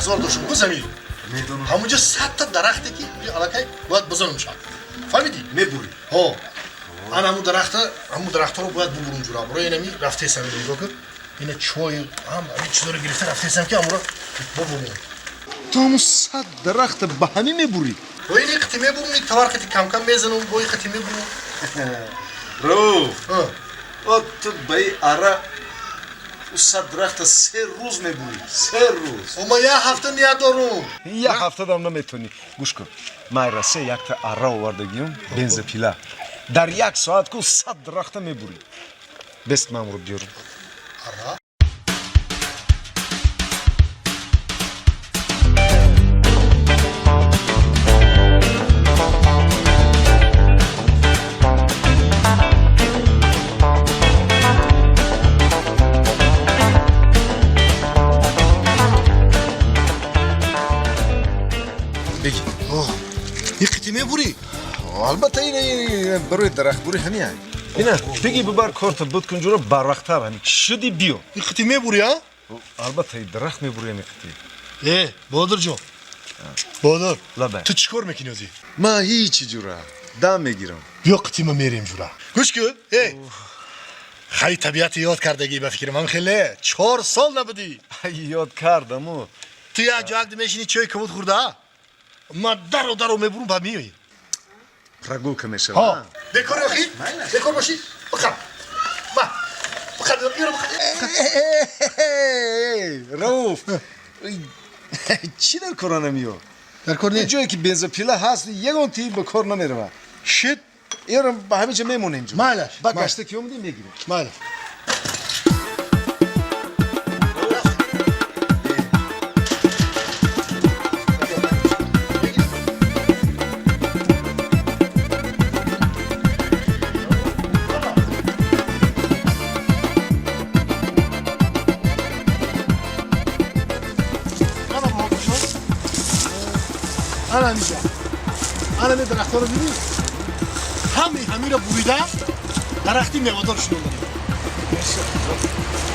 дарахтзор доштум ку замин. Медонам. Ҳамунҷо 100 та дарахте ки аллакай бояд бизанум шаб. Фаҳмидӣ? Мебурӣ. Ҳо. Ана ҳамун дарахта, ҳамун дарахтҳоро бояд бубурум ҷура. Барои инами рафтесам, нигоҳ кун. Ина чой, ҳам ҳамин чизоро гирифта рафтесам ки ҳамуро бубурум. Ту ҳамун 100 дарахта ба ҳамин мебурӣ? Бо ини қити мебурум, ин тавар қити кам-кам мезанум, бо ин қити мебурум. Рауф, Ҳа. о ту ба ин ара ӯ 100 дарахта 3 рӯз мебурӣ. 3 рӯз. О, ман як ҳафта ният дорум. Як ҳафтадам наметонӣ. Гӯш кун. Ман расе якта ара овардагиём, бензопила. Дар як соат ку 100 дарахта мебурӣ. Бест ман амро биёрам. Ара? Бигӣ. О, ин қити мебурӣ? Албатта, ин барои дарахтбурӣ ҳамин ай. Ина, бигӣ, бибар, корта буд кун ҷура, барвақттар ҳамин шуди биё. Ин қити мебурӣ, а? Албатта, ин дарахт мебурӣ ҳамин қити. Э, Бодирҷон. Бодир. Лабай. Ту чӣ кор мекунӣ ҳозир? Ман ҳичи ҷура. Дам мегирам. Биё қити ма мерем ҷура. Гӯш кун, э. Хай, табиати ёд кардагӣ ба фикрам, ҳам хеле. 4 сол набудӣ. Ёд кардаму. Ту як ҷо якди мешинӣ, чойи кабуд хӯрда, ман даро даро мебурум, ба меоӣ. Прогулка Ҳо. мешава. Бекор охи? Бекор бошӣ? Бихаб. Ба. Бихаб, иро бихаб. Рауф, чӣ дар кора намеё? Дар кор не. Ҷое ки бензопила ҳаст, ягон тип ба кор намеравад. Шит. Эрам ба ҳамин ҷо мемонем ҷо. Майлаш. Ба гашта ки омадем, мегирем. Майли. Ана бобошон. Ана ҳаминҷа. Ана ме дарахтҳоро бибин. Ҳами ҳамиро бурида дарахти мевадор шинондаем.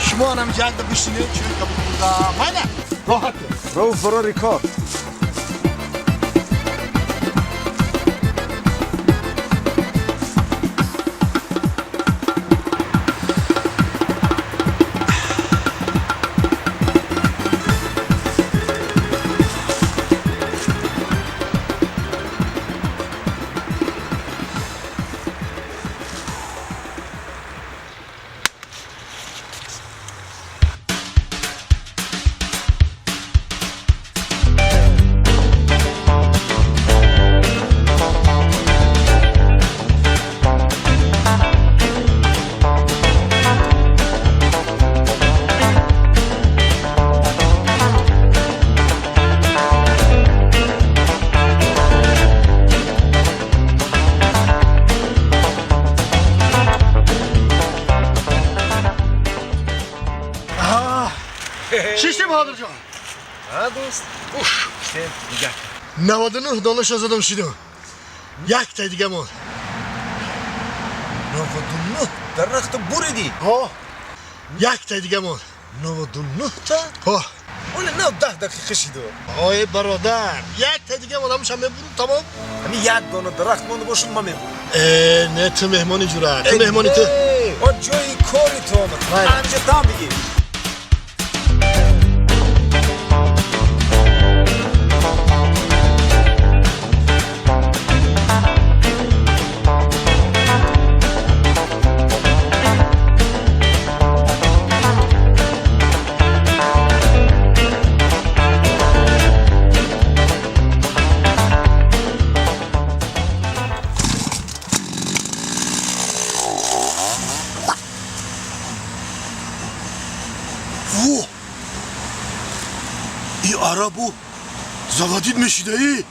Шумо ана ҳаминҷа якда бишинед, чой кабуд хӯрда. Майна, роҳат кун. Рауф, барори кор. Шиштем, Баҳодирҷон. А, дӯст. Уш. Штем, нигоҳ. 99 донаша задам, шидам. Якта дига монд. 99 дарахта буридӣ? Ҳо. Якта дига монд. 99 та? Ҳо. Оля нав 10 дақиқа шиду. Ой, бародар, якта дига монд, ҳамуша мебурум, тамом. Ҳамин як дона дарахт монда бошад, ман мебурам. Э, не, ту меҳмони ҷура. Ту меҳмони ту. Он ҷои кори ту омад. Майли. Анҷа дам бигир. Во! И арабу заводить мешидаи?